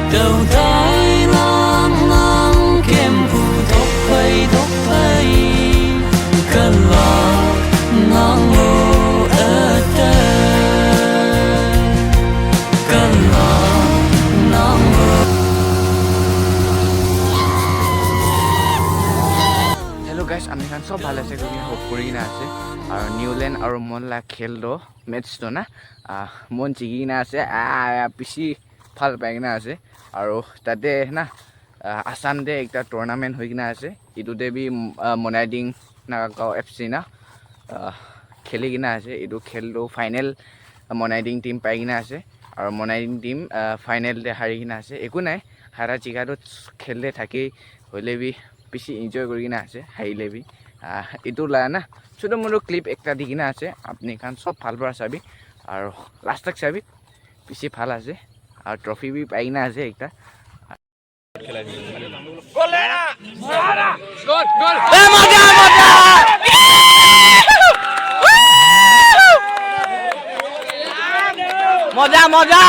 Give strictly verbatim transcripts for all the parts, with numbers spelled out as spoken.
Tau tai lang lang kem pu tok pai tok pai. Kan la nang lo ate. Kan la nang lo. Hello guys, ami khan sob bhal ase koina hope kuri kena ase. Aru Newland aru Mon la khel do match do na, ah, Mon jigi kena ase. Ah, bishi bhal pai kena ase. Aru tate na, ah, Assam te ekta tournament hoi kena ase. Etu te bi, ah, Monaiding Naga Gaon F C na, ah, kheli kena ase. Etu khel tu final, ah, Monaiding team pai kena ase. Aru Monaiding team, ah, final te hari kena ase. Eku nai, hara jiga tu khel te thake, hoile bi bishi enjoy kuri kena ase, haile bi. Ah, etu la na, chutu mutu clip ekta di kena ase. Apni khan sob bhal para sabi. Aru last tak sabi. Bishi bhal ase. Aru trophy bi pai kena ase ekta. Gol, gol. Eh, maza, maza. Maza, maza.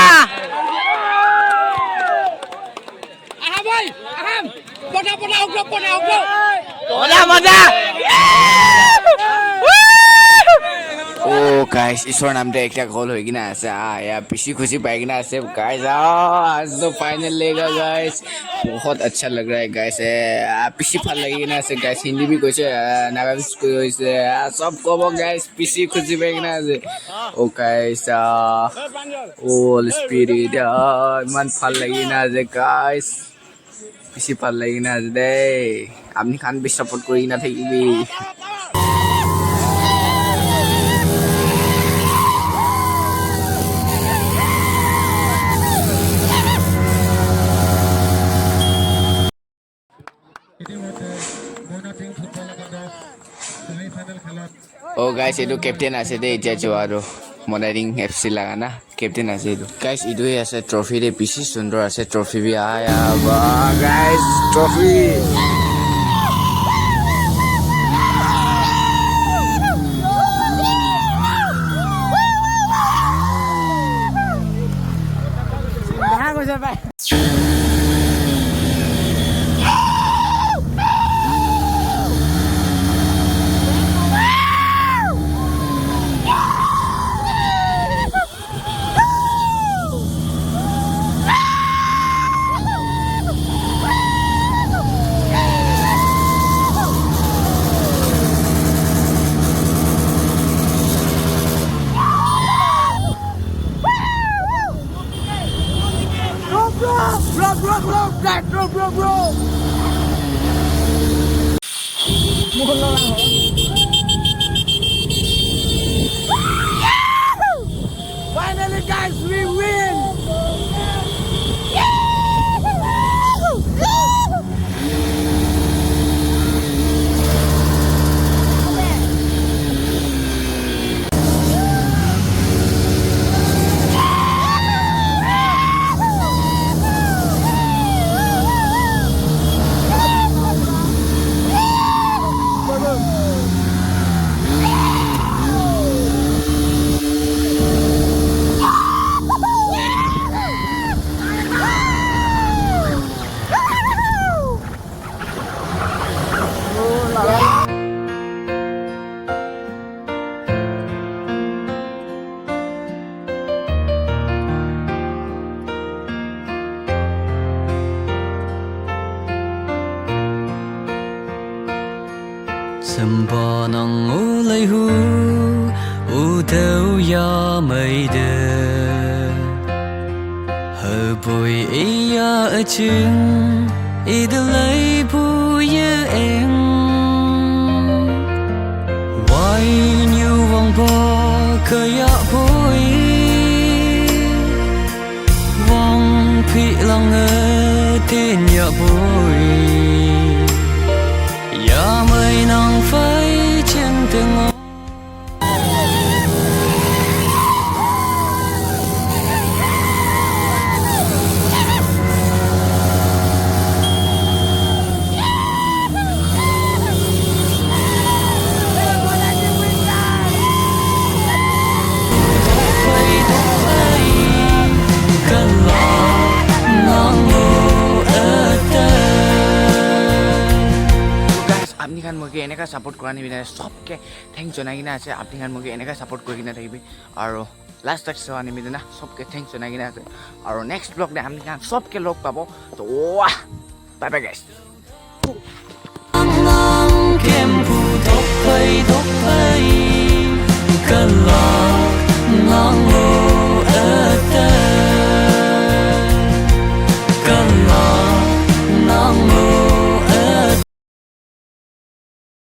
Aha, bhai, aha. Pota, pota, ugro, pota, ugro. Maza, maza. Oh guys, Isor naam de ekta goal hoi kena ase. Ah, ya, bishi khushi pai kena ase guys. Ah, aaj to final lega guys. Bahut acha lag raha hai guys. Eh, ah, bishi bhal lagi kena ase guys. Hindi bhi koise, ah, Naga bhi koise. Ah, sob kobo guys, bishi khushi pai kena ase. Oh guys, ah, Holy Spirit, ah, iman bhal lagi kena ase guys. Bishi bhal lagi kena ase de. Apni khan bi support kuri kena thakibi. Oh guys, etu captain ase de, etia joa tu Monaiding F C laga na captain ase etu. Guys, etu he ase trophy de, bishi sundor ase trophy bi. Aya ba guys, trophy. Bro, bro, bro, bro, bro, guys, bro, bro, bro. Finally, guys, we win. Semba nang o lei hu, u teu ya mei de. Hei bui e ya a ching, i de lei bu ye eng. Wai niu wang ba ka ya bui. Wang phi lang e tin ya bui. Ya mei nang fai chen te ngo. Apni khan moke eneka support kura nimite sobke thanks jonai kena ase. Apni khan moke eneka support kuri kena thakibi. Aro last tak sawa nimite na sobke thanks jonai kena ase. Aro next vlog te apni khan sobke log pabo. To wah. Bye bye guys.